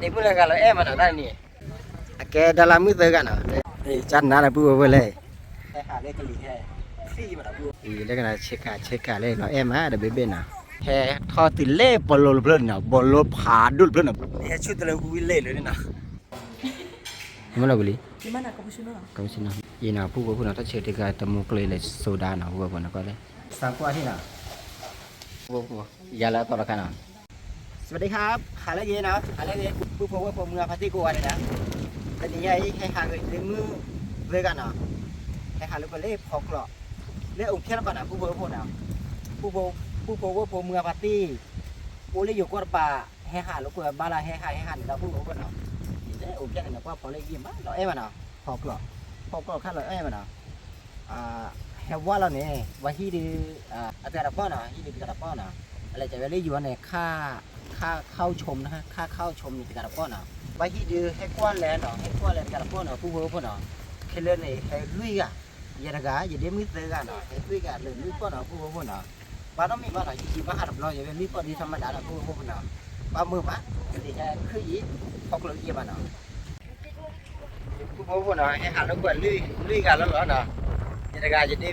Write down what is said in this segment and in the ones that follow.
ဒ့မုၣ်လၢဂၤလီၤအဲၣ်မးနီၤတၢ်န့ၣ်, အကဲဒီလါမုၢ်သၢဂၤနီၤ, ကၢ်နၤဒီးပုၢ်ဝဲၢ်ဖိလဲၣ်, လၢကနၤဆ့ကၤ ဆ့ကၤလၢလီၤအဲၣ်မးဒီးဘ့ၣ်ဘ့ၣ်နီၤ, ဟဲထီၣ်တုၤလၢပီၤလိၤတဖျၢၣ်န့ၣ်နီၤ, ပီၤလိၤဖးဒိၣ်တဖျၢၣ်နီၤ, ဟဲဆူၣ်တလၢဝံၤလၢလၢန့ၣ်နီၤ, မ့ၢ်လီၤပူၤလံ, အံၤနီၤ ပုၢ်ဝဲၢ်ဖိနီၤ တၢ်ဆၢတဂၤတမူကျဲလၢစိဒၣ်နီၤ ပုၢ်ဝဲၣ်ဖိနီၤ ကွၢ်လၢ စၢကွၢ်ဟ့ၣ်နီၤ ယၤလၢအသီတခါနီၤ, စဝးဒံၣ်ဟါ, ဟါလၢအဂ့ၤနီၤ, ဟါလၢအဂ့ၤ ပုၢ်ဖိဝဲၢ်ဖိမုၢ်အဖါတံၢ်ကိးဂၤဒဲးနီၤ, တနံၤညါအံၤ ဟဲဟးဂ့ၤဒ့မုၣ်သၢဂၤနီၤ, ဟဲဟးလိာ်ကွဲလၢဖီကျိး, လၢအိၣ်ဖျဲၣ်တပၤနီၤ ပုၢ်ဖိဝဲၢ်ဖိနီၤ, ပုၢ်ဖိဝဲၢ်ဖိမုၢ်အဖါတံၢ်, အိၣ်လၢယိၤကီၢ်တပၤ, ဟဲဟးလိာ်ကွဲဘၣ်လၢဟဲဟးဟဲဟးန့ၣ်ဒီးပုၢ်ဖိဝဲၢ်ဖိနီၤ, အံၤလၢအိၣ်ဖျဲၣ်န့ၣ် ကွၢ်ဖီလၢယံာ်မး လီၤအဲၣ်မးနီၤ, ဖီကျိး, ဖီကျိးခါလီၤအဲၣ်မးနီၤ ဟဲဝါလီၤန့ၣ် ပှၤဟံၣ်ဒုး အတဂၤတပီၢ်နီၤ, ဟံၣ်ဒုးတဂၤတပီၢ်နီၤ, အလဲၤကဝဲလၢယိၤန့ၣ် ခါခါအိၣ်ဆိးမး, ခါခါအိၣ်ဆိးမးန့ၣ်တဂၤတပီၢ်နီၤ, ပှၤဟံၣ်ဒုးဟဲကွၢ်လဲၤနီၤ, ဟဲကွၢ်လဲၤတဂၤတပီၢ်နီၤ ပုၢ်ဖိဝဲၢ်ဖိနီၤ, ခဲလၢာ်န့ၣ် ဟဲလွံၢ်ဂၤ, ယဲတဂၤ ယဒ့မုၣ်သၢဂၤနီၤ, ဟဲလွံၢ်ဂၤလၢာ်လွံၢ်ပီၢ်နီၤ ပုၢ်ဖိဝဲၢ်ဖိနီၤ, ဘၣ်နီတမံၤဘၣ်နီၤ, ယံာ်ယံာ်ဘၣ်ဟးတဘျီ ယဝဲလွံၢ်ပီၢ်ဒ်သးမၤဒါနီၤ ပုၢ်ဖိဝဲၢ်ဖိနီၤ, ဘၣ်မုာ်ဘၣ်, ယဲခုၣ်ယံာ်, ဖီကျိးယံာ်ဘၣ်နီၤ ပုၢ်ဖိဝဲၢ်ဖိနီၤ ဟဲဟးလိာ်ကွဲလွံၢ်ဂၤလီၤလီၤနီၤ, ယဲတဂၤ ယဒ့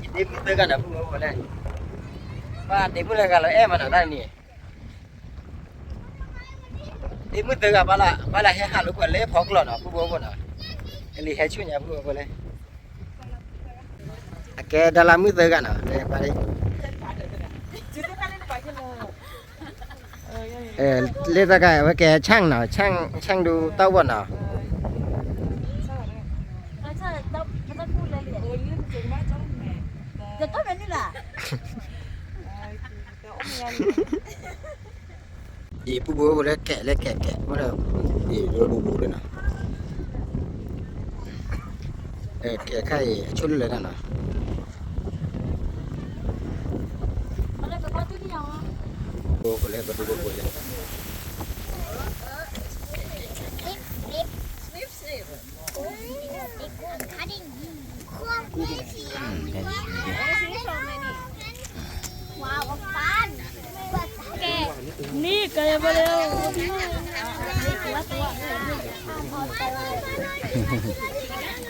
မုၣ်သၢဂၤနီၤ ပုၢ်ဖိဝဲၢ်ဖိလဲၣ်, ဘၣ်ဒ့မုၣ်လၢဂၤလီၤအဲၣ်မးနီၤ တၢ်န့ၣ်, ဒ့မုၣ်သၢဂၤဘၣ်လၢ ဘၣ်လၢဟဲဟးလိာ်ကွဲလၢဖီကျိးနီၤ ပုၢ်ဖိဝဲၢ်ဖိနီၤ, ကလံၤဟဲဆူၣ်ညါ ပုၢ်ဖိဝဲၢ်ဖိလဲၣ်, အကဲဒီလါမုၢ်သၢဂၤနီၤ လၢပှၤ လၢတၢ်ကဲဝဲကဲ ဆၣ်နီၤ, ဆၣ်ဒူတၢ်ဝီၢ်နီၤ, အံၤ ပုၢ်ဖိဝဲၢ်ဖိလၢကဲ လၢကဲကဲ မ့ၢ်ဒီး အံၤ ဒိဒိဒိဒိနီၤ, ကဲခါအံၤ အဆိၣ်လၢလၢတၢ်နီၤ, ဖိဖိလၢပဒိဖိဖိလၢ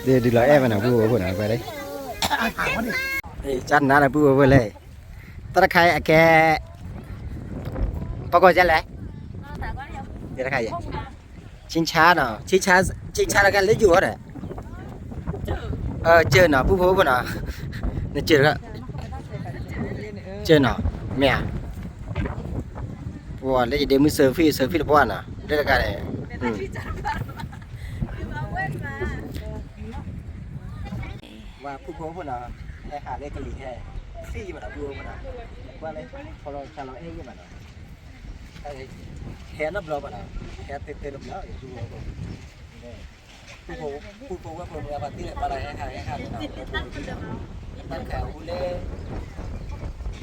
ဒ်လီၤအဲၣ်မးနီၤ ပုၢ်ဖိဖိနီၤ ကွၢ်လၢ ကၢ်နၤဒီးပုၢ်ဖိဖိလဲၣ်, တၢ်တခါအံၤအကဲ ပှၤကိးယဲလဲၣ်, တၢ်တခါအံၤ ဆံဆါနီၤ, ဆံဆါတခါလၢယိၤဒီး, စၢၢ်နီၤ ပုၢ်ဖိဖိနီၤ, နစၢၢ်တခါ, စၢၢ်နီၤ, မ့ၢ်ဧါ, ပှၤလၢယဒ့မုၣ် ဆၢဖံၣ် ဆၢဖံၣ်တပှၢ်နီၤ လၢတခါန့ၣ် ပှၤပုၢ်ဖိဖိနီၤ, ဟဲဟးလၢကလံၤဟဲ, သံမးနီၤ ပုၢ်ဖိဖိနီၤ, ကွၢ်လၢ ဖီလီၤခါလီၤအဲၣ်ယံၣ်မးနီၤ, ဟဲနီတဘျီဘၣ်နီၤ, ဟဲတဲတဲတဘျီ ပုၢ်ဖိဖိ, ပုၢ်ဖိဝဲၢ်ဖိမုၢ်အဖါတံၢ်န့ၣ် ဘၣ်လၢဟဲဟးဟဲဟးန့ၣ်နီၤ, တၢ်တခါအူလၢ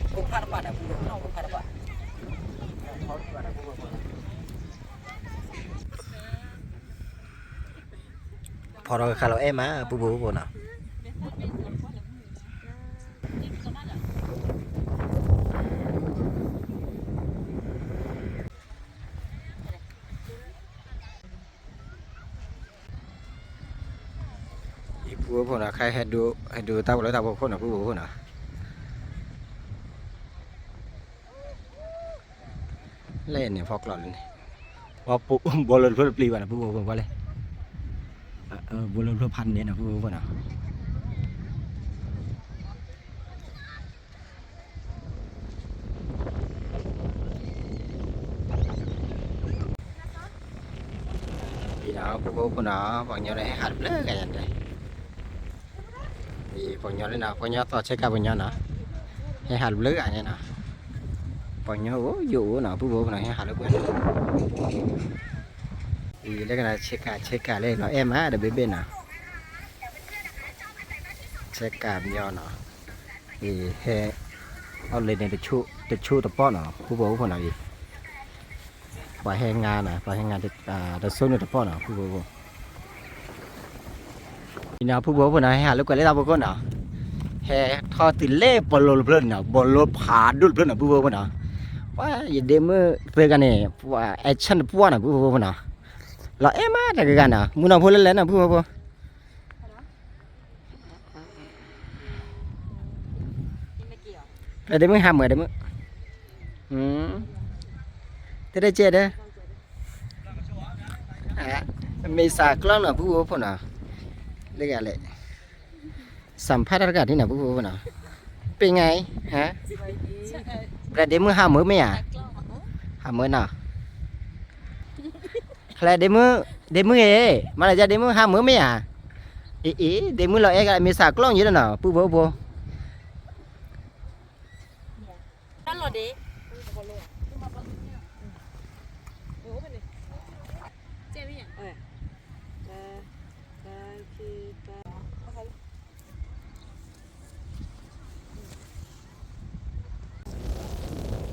အိၣ်ဖျဲၣ်တပၤဒီး ပုၢ်ဖိဖိနီၤ အိၣ်ဖျဲၣ်တပၤ, ဖီလီၤဘၣ်ဒီး ပုၢ်ဖိဖိနီၤ ဖီထီၣ်ခါလီၤအဲၣ်မး ပုၢ်ဖိဖိနီၤ, ပုၢ်ဖိနီၤ ခဲဟဲဒိ ဟဲဒိတၢ်ဖိလၢတၢ်ဖိခိၣ်နီၤ ပုၢ်ဖိဖိနီၤ လဲၣ်န့ၣ် ဖီကျိးလၢန့ၣ်, ဘီလၢတဖျၢၣ်တပျံၤဘၣ်နီၤ ပုၢ်ဖိဖိကွၢ်လဲၣ်, ဘီလၢတဖျၢၣ်ဖးန့ၣ်နီၤ ပုၢ်ဖိဖိနီၤ, အံၤနီၤ ပုၢ်ဖိဖိနီၤ ပှၤကညီလၢဟဲဟးတဘျုးဂၤညါန့ၣ်, အံၤပှၤကညီလၢနီၤ ပှၤကညီသီဆဲကၤပှၤကညီနီၤ, ဟဲဟးတဘျုးဂၤညါနီၤ, ပှၤကညီအိၣ်ယိာ်အိၣ်နီၤ ပုၢ်ဖိဖိနီၤ ဟဲဟးလိာ်ကွဲ, အံၤလၢကနၤဆဲကၤ ဆဲကၤလၢလီၤအဲၣ်မးဒီးဘ့ၣ်ဘ့ၣ်နီၤ, ဆဲကၤပညီနီၤ, အံၤဟဲ အီၣ်လဲၣ်န့ၣ် တဆိၣ်တပီၢ်နီၤ ပုၢ်ဖိဖိနီၤအံၤ ပှၤဟဲငါနီၤ ပှၤဟဲငါ တဆိၣ်န့ၣ်တပီၢ်နီၤ ပုၢ်ဖိဖိ, အံၤနီၤ ပုၢ်ဖိဖိနီၤ ဟဲဟးလိာ်ကွဲလၢတၢ်ဖိခိၣ်နီၤ, ဟဲထီၣ်တုၤလၢပီၤလိၤတဖျၢၣ်န့ၣ်နီၤ ပီၤလိၤဖးဒိၣ်တဖျၢၣ်နီၤ ပုၢ်ဖိဖိနီၤ, ပ ပှၤယဒ့မုၣ်သၢဂၤန့ၣ် ပှၤအဲၣ်ဆၣ်တပှၢ်နီၤ ပုၢ်ဖိဖိနီၤ, လီၤအဲၣ်မးတဂၤဂၤနီၤ, မုၢ်နီၢ်ဖိလဲၤလဲၤနီၤ ပုၢ်ဖိဖိ ဖျဲးဒ့မုၣ်ဟးမၢဒ့မုၣ်, တဲတဲကဲဒီး, မ့ၢ်စးကျီနီၤ ပုၢ်ဖိဖိနီၤ, လၢဂၤလဲၣ်, စးဖးတၢ်တဂၤဒ်နီၤ ပုၢ်ဖိဖိနီၤ, ပ့ၤငါအံၤ, ဖျဲးဒ့မုၣ်ဟးမၢမ့ၢ်ဧါ, ဟးမၢနီၤ ဖျဲးဒ့မုၣ်, ဒ့မုၣ်အံၤ, မၤလၢယဒ့မုၣ်ဟးမၢမ့ၢ်ဧါ, အံၤအံၤ ဒ့မုၣ်လီၤအဲၣ်ဂၤ မ့ၢ်စးကျီယဲဒီးနီၤ ပုၢ်ဖိဖိ တၢ်လီၤဒ့,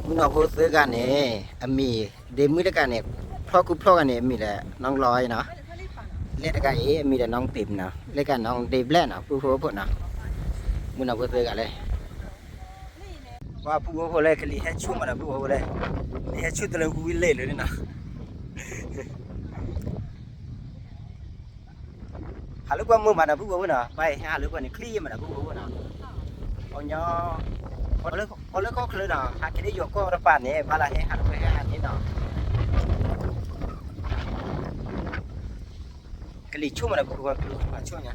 မုၢ်နီၢ်ဖိသၢဂၤန့ၣ် အမံၤ, ဒ့မုၣ်တဂၤန့ၣ်, ဖျီၣ်ကူဖျီၣ်ဂၤန့ၣ် အမံၤဒီး နီၢ်လီၤအံၤနီၤ, လၢတဂၤအံၤ အမံၤဒီး နီၢ်တ့ၢ်နီၤ, လၢဂၤ နီၢ်ဒ့ဘျဲၣ်နီၤ ပုၢ်ဖိဖိနီၤ, မုၢ်နီၢ်ဖိသၢဂၤလဲၣ် ပှၤပုၢ်ဖိဖိလဲၣ် ကလံၤဟဲဆူၣ်မးဒီး ပုၢ်ဖိဖိလဲၣ်, ကလံၤဟဲဆူၣ်တလၢဝံၤလဲၣ်လၢန့ၣ်နီၤ, ဟးလၢကွၢ်မုာ်မးဒီး ပုၢ်ဖိဖိနီၤ, ပှၤဟဲဟးလၢကွၢ်န့ၣ် ချံမးဒီး ပုၢ်ဖိဖိနီၤ, ပှၤညီ, ပှၤလၢကီၢ်ချၢနီၤ ဟးက့ၤလၢယိၤကီၢ်တပၤန့ၣ် ဘၣ်လၢဟဲဟးလၢကွၢ်ဟဲဟးန့ၣ်နီၤ, ကလံၤဆူၣ်မးဒီး ပုၢ်ဖိဖိ ကလံၤဆူၣ်ညါ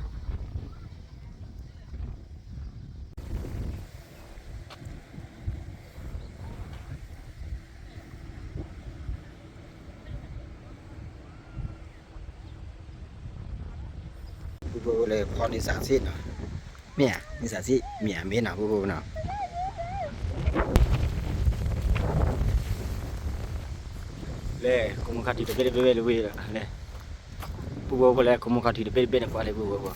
ပုၢ်ဖိဖိလဲၣ် ဖီန့ၢ်စးဆ့ၣ်နီၤ, မ့ၢ်ဧါ န့ၢ်စးဆ့ၣ် မ့ၢ်ဧါ မ့ၢ်နီၤ ပုၢ်ဖိဖိနီၤ, လဲၤ ခိၣ်မူခါထံးတဘ့ၣ်တဘ့ၣ်လၢဝ့ၢ်လီၤ လဲၤ, ပုၢ်ဖိဖိလဲၤ ခိၣ်မူခါထံးတဘ့ၣ်တဘ့ၣ်န့ၣ် ပှၤလဲၤ ပုၢ်ဖိဖိ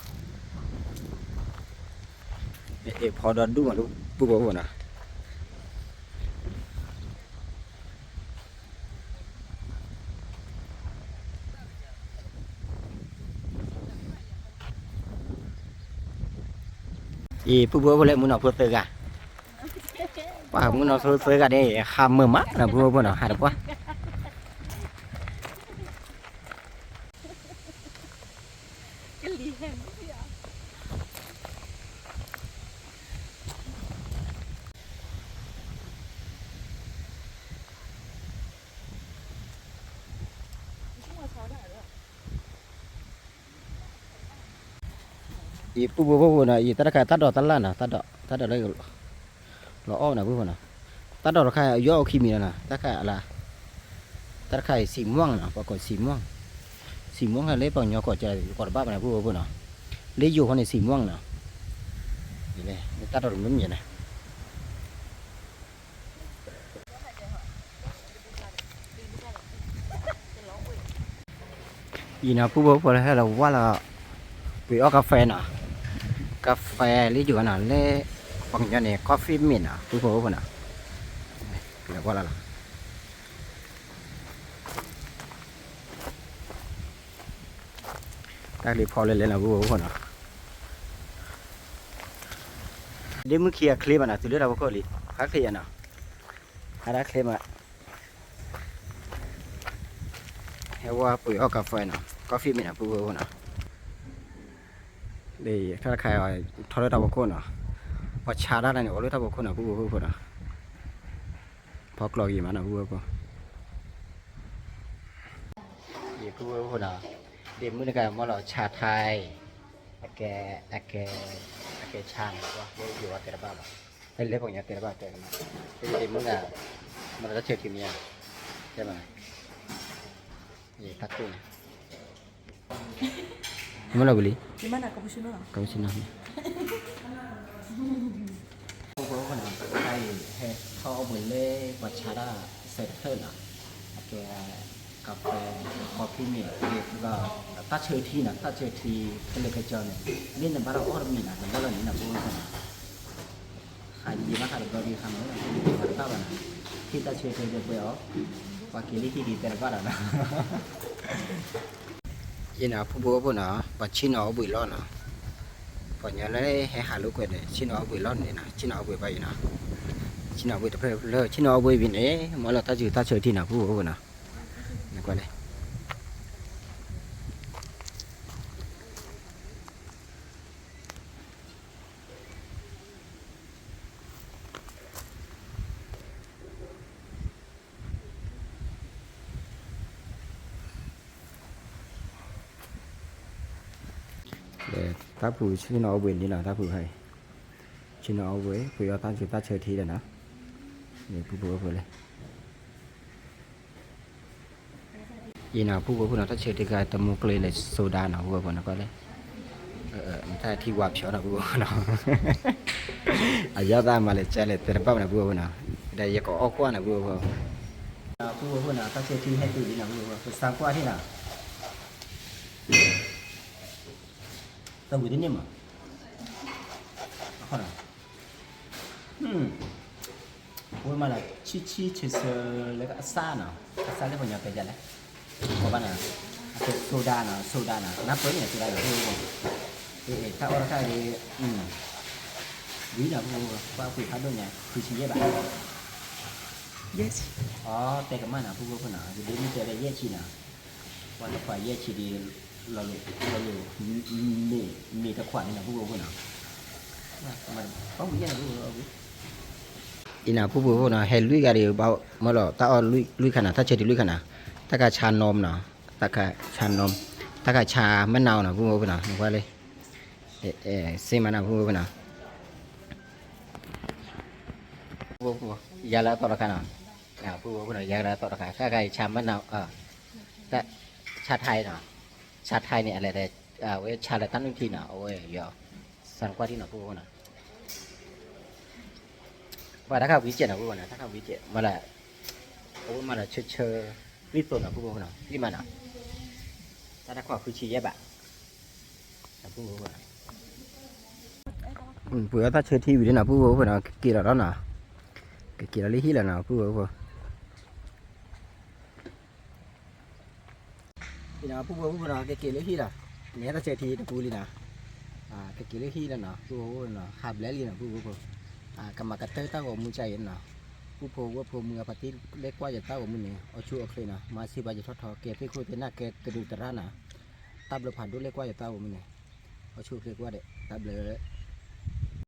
အဲၣ်ဖီဒီဒူၣ်မးလၢ ပုၢ်ဖိဖိနီၤ, အံၤ ပုၢ်ဖိဖိလဲၣ် မုၢ်နီၢ်ဖိသၢဂၤ, ပှၤမုၢ်နီၢ်ဖိသၢဂၤန့ၣ် ဟးမုာ်မးနီၤ ပုၢ်ဖိဖိနီၤ ဟးတပှၢ် အံၤ ပုၢ်ဖိဖိနီၤ အံၤ တၢ်တခါ တၢ်ဒိးတၢ်လၢ်နီၤ တၢ်ဒိး တၢ်ဒိးလၢ လီၤအီၣ်နီၤ ပုၢ်ဖိနီၤ, တၢ်ဒိးတခါ ယီၢ်အိၣ်ခံမံၤလီၤနီၤ တၢ်ခါအလါ, တၢ်တခါအံၤ စံးမွင်နီၤ ပှၤကိးစံးမွင်, စံးမွင်လၢပှၤကညီကိးကီးတဘၣ်ဘၣ်န့ၣ် ပုၢ်ဖိဖိနီၤ, လၢယိၤဃီန့ၣ် စံးမွင်နီၤ, တၢ်ဒိးတမံၤမံၤန့ၣ် အံၤနီၤ ပုၢ်ဖိဖိလၢဟဲလီၤဝါလီၤ, ပှ့ၤအီၣ်ကါဖဲနီၤ, ကါဖဲလၢယိၤနီၤ လၢပှၤကညီန့ၣ် coffee မ့ၢ်နီၤ ပုၢ်ဖိဖိနီၤ, လဲၤဝါလီၤလီၤ, တၢ်ကလံၤဖီလဲၤလဲၤနီၤ ပုၢ်ဖိဖိနီၤ, ဒ့မုၣ်ခံဂၤချ့မးနီၤ တုၤလၢတၢ်ဖီခိၣ်လံ, ဟးချ့ယၤနီၤ, ဟးတၢ်ချ့မး ဟဲဝါပှ့ၤအီၣ်ကါဖဲနီၤ coffee မ့ၢ်နီၤ ပုၢ်ဖိဖိနီၤ, တၢ်တခါ ထီၣ်လၢတၢ်ဖီခိၣ်နီၤ, ပှၤဆါတၢ်န့ၣ် အိၣ်လၢတၢ်ဖီခိၣ်နီၤ ပုၢ်ဖိဖိနီၤ, ဖီကျီဂ့ၤမးနီၤ ပုၢ်ဖိဖိ ယပုၢ်ဖိနီၤ, ဒ့မုၣ်တဂၤမ့ၢ်လီၤဆါထါအံၤ, အကဲ, အကဲ, အကဲဆါန့ၣ် လၢယိၤဝဲတဲတဘၣ်ဘၣ်, လၢပှၤကညီတဲတဘၣ်တဲကမး, ဒ့မုၣ်တဂၤ, မ့ၢ်လီၤတၢ်ဆၢထံမ့ၢ်ဧါ, တဲမး, တၢ်ကိၢ်န့ၣ်, မ့ၢ်လီၤဝံၤလံ, cappuccino, ဖိဖိနီၤ, ဟဲထီၣ်အိၣ်ဘှံးလၢပှၤဆါတၢ်စဲးတဖျၢၣ်နီၤ, အကဲ ကါဖဲ coffee မ့ၢ်ဂ့ၤ ဒီးတၢ်ဆၢထံနီၤ တၢ်ဆၢထံ ကလဲၤကကီန့ၣ် မ့ၢ်နဘၣ်လီၤအီၣ်တမံၤနီၤ နဘၣ်လီၤန့ၣ်နီၤ ဖိဖိနီၤ, ဟးယံာ်ဘၣ်ဟးတဘျီဒံးဟးမးနီၤ တဘၣ်ဘၣ်နီၤ, ဟ့ၣ်တၢ်ဆၢထံတပှဲၤအီၤ, ပှၤက့ၤလၢဟံၣ်ဒံးတဲတဘၣ်လီၤနီၤ. ယနီၤ ဖိဖိဖိနီၤ ပှၤဆ့ၣ်နီၤအိၣ်ဘှံးလီၢ်နီၤ, ပှၤညီလၢဟဲဟးလိာ်ကွဲန့ၣ် ဆ့ၣ်နီၤအိၣ်ဘှံးလီၢ်န့ၣ်နီၤ ဆ့ၣ်နီၤအိၣ်ဘှံးဘၣ်ယနီၤ, ဆ့ၣ်နီၤအီၣ်ဘှံးတဖျၢၣ်လၢ ဆ့ၣ်နီၤအီၣ်ဘှံးဝံၤန့ၣ် မ့ၢ်လီၤတၢ်စူၤတၢ်ဆၢထံနီၤ ပုၢ်ဖိဝဲၢ်ဖိနီၤ, နကွၢ်လဲၣ်. တၢ်ဖုဆ့ၣ်နီၤအီၣ်ဘှံးလံနီၤ တၢ်ဖုခါအံၤ, ဆ့ၣ်နီၤအီၣ်ဘှံး ပှ့ၤအီၣ်တၢ်စူၤတၢ်ဆၢထံဒီးနီၤ, ပုၢ်ဖိဝဲၢ်ဖိလဲၣ်. အံၤနီၤ ပုၢ်ဖိဝဲၢ်ဖိနီၤ တၢ်ဆၢထံတခါ တမူကျ့လၢ soda နီၤ ပုၢ်ဖိဝဲၢ်ဖိနီၤ ကွၢ်လဲၣ်. နတၢ်ထံဝါဖျိးနီၤ ပုၢ်ဖိဝဲၢ်ဖိနီၤ, အယီၢ်သးမၤလဲၤကဲလဲၤသဲတဘၣ်မနီၤ ပုၢ်ဖိဝဲၢ်ဖိနီၤ, ဒီးယကအီၣ်ကွၢ်နီၤ ပုၢ်ဖိဝဲၢ်ဖိ, ပုၢ်ဖိဝဲၢ်ဖိနီၤ တၢ်ဆၢထံဟဲတုၤလံနီၤ ပုၢ်ဖိဝဲၢ်ဖိ, ပစၢကွၢ်ထံၣ်နီၤ တဝံၤတန့ၢ်မး, အဃိနီၤ, အဝဲမးနီၤ ဆံဆံဆၢဆၢလၢကအစၢ်နီၤ, အစၢ်လၢပှၤညီတဲဒ်လဲၣ်, ကိးဘၣ်နီၤ, အကဲ soda နီၤ soda နီၤ နၢ်ပၢၢ်န့ၣ် soda နီၤ ပုၢ်ဖိ, တၢ်အီၣ်တခါဒီး ဒ်နီၤ ပုၢ်ဖိ ပှၤကွံာ်ဖးဒိၣ်ညါ ဃုဆံယဲၢ်ဘး, yes, အတဲကမၣ်နီၤ ပုၢ်ဖိဖိနီၤ ယဒ်မ့ၢ်တဲလၢယဲၢ်ဆံနီၤ ပှၤတခွးယဲၢ်ဆံဒီး လီၤလိၤ လီၤလိၤ မ့ၢ်တခွးန့ၣ်နီၤ ပုၢ်ဖိဖိနီၤ, ပှၤဝံၤယဲၢ်နီၤ ပုၢ်ဖိ, အံၤနီၤ ပုၢ်ဖိဖိနီၤ ဟဲလွံၢ်ဂၤဒီး မ့ၢ်လီၤ တၢ်အီၣ်လွံၢ်ခါနီၤ တၢ်ဆၢထံလွံၢ်ခါနီၤ, တၢ်ခါဆါနီမ်နီၤ, တၢ်ခါဆါနီမ်, တၢ်ခါဆါမ့ၢ်နၤနီၤ ပုၢ်ဖိဖိနီၤ နကွၢ်လၢ စ့မးနီၤ ပုၢ်ဖိဖိနီၤ, ယၤလၢအသီတခါနီၤ, ပုၢ်ဖိဖိနီၤ ယၤလၢအသီတခါ တၢ်ခါဆါမ့ၢ်နၤ, တၢ်ဆါထဲနီၤ, ဆါထဲန့ၣ် အလဲၤဒီး အဝဲဆါလၢတၢ်နုၢ်ထံနီၤ အဝဲယီၤ, စၢနကွၢ်ထံနီၤ ပုၢ်ဖိဖိနီၤ, ပှၤတၢ်ခါဝံၤစဲးနီၤ ပုၢ်ဖိနီၤ တၢ်ခါဝံၤစဲး မ့ၢ်လၢ အဝဲမၤဒီးဆၢဆၢ လွံၢ်သိးနီၤ ပုၢ်ဖိဖိနီၤ လွံၢ်မးနီၤ, တၢ်တခွးဃုဆံယဲၢ်ဘး ပုၢ်ဖိဖိနီၤ, ပှ့ၤအီၣ်တၢ်ဆၢထံဝံၤလံနီၤ ပုၢ်ဖိဖိနီၤ ကက့ၤလီၤလီၤနီၤ, ကက့ၤလီၤလၢဟံၣ်လီၤနီၤ ပုၢ်ဖိဖိ အံၤနီၤ ပုၢ်ဖိဖိနီၤ ကက့ၤလၢဟံၣ်လီၤ, န့ၣ်တၢ်ဆၢထံတပူၤလံနီၤ, ကက့ၤလၢဟံၣ်လီၤနီၤ ပုၢ်ဖိဖိနီၤ ဟးဘျဲလံနီၤ ပုၢ်ဖိဖိ, ကမၤကတၢၢ်တၢ်ဂီၤမူကါအံၤနီၤ, ပုၢ်ဖိဝဲၢ်ဖိမုၢ်အပှၤသ့ၣ်လၢကွၢ်ယတၢ်ဂီၤမူန့ၣ် အိၣ်ဆူၣ်အိၣ်ချ့နီၤ မၤစံးဘၣ်ယထီၣ်ထီ ကဲသ့ၣ်ခိၣ်သ့ၣ်နၢ်ကဲတရူးတရၣ်နီၤ, တၢ်ဘျုးဖးဒိၣ်လၢကွၢ်ယတၢ်ဂီၤမူန့ၣ်, အိၣ်ဆူၣ်အိၣ်ချ့ကွၢ်ဒဲး တၢ်ဘျုး